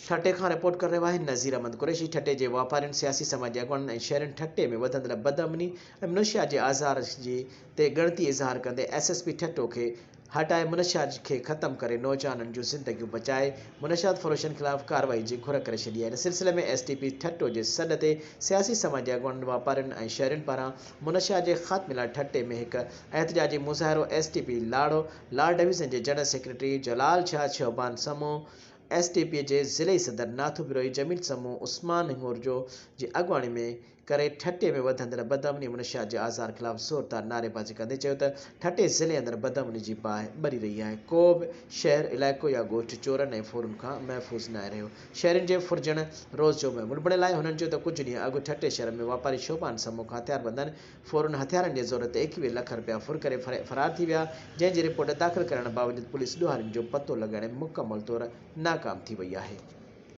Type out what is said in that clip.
ٺٽي کان رپورٽ ڪري رهيو آهي نذير احمد قريشي ٺٽي جي واپارين سياسي سماجي اڳواڻن ۽ شهرين ٺٽي ۾ وڌندڙ بدامني ۽ منشيات جي آزار جي تي ڳڻتي اظهار ڪندي ايس ايس پي ٺٽو کي هٽائي منشيات کي ختم ڪري نوجوانن جون زندگيون بچائي منشيات فروشن خلاف ڪارروائي جي گهر ڪري ڇڏي آهي ان سلسلي ۾ ايس ٽي پي ٺٽو جي سڏ تي سياسي سماجي اڳواڻن واپارين ۽ شهرين پاران منشيات جي خاتمي لاء ٺٽي ۾ هڪ احتجاجي مظاهرو ايس ٽي پي لاڙو لاڙ ڊويزن جي general secretary Jalal Shah Shaban Samoon S T P جي ضلعي صدر ناٿو بروهي، جميل سمون، عثمان هڱورجو جي اڳواڻي ۾ ڪري ٺٽي ۾ وڌندڙ بدامني منشيات جي آزار خلاف زوردار نعريبازي ڪندي چيو ته ٺٽي ضلعي اندر بدامني جي باهه ٻري رهي آهي ڪو به شهر، علائقو يا ڳوٺ چورن ۽ ڦورن کان محفوظ ناهي رهيو شهرين جي ڦرجڻ روز جو معمول بڻيل آهي هنن چيو ته ڪجهه ڏينهن اڳ ٺٽي شهر ۾ واپاري شوبان سمون کان هٿياربندن ڦورن هٿيارن جي زور تي 21 لک رپيا ڦر ڪري فرار ٿي ويا، جنهن جي رپورٽ داخل ڪرائڻ باوجود پوليس ڏوهارين جو پتو لڳائڻ ۾ مڪمل طور ناڪام ٿي وئي آهي.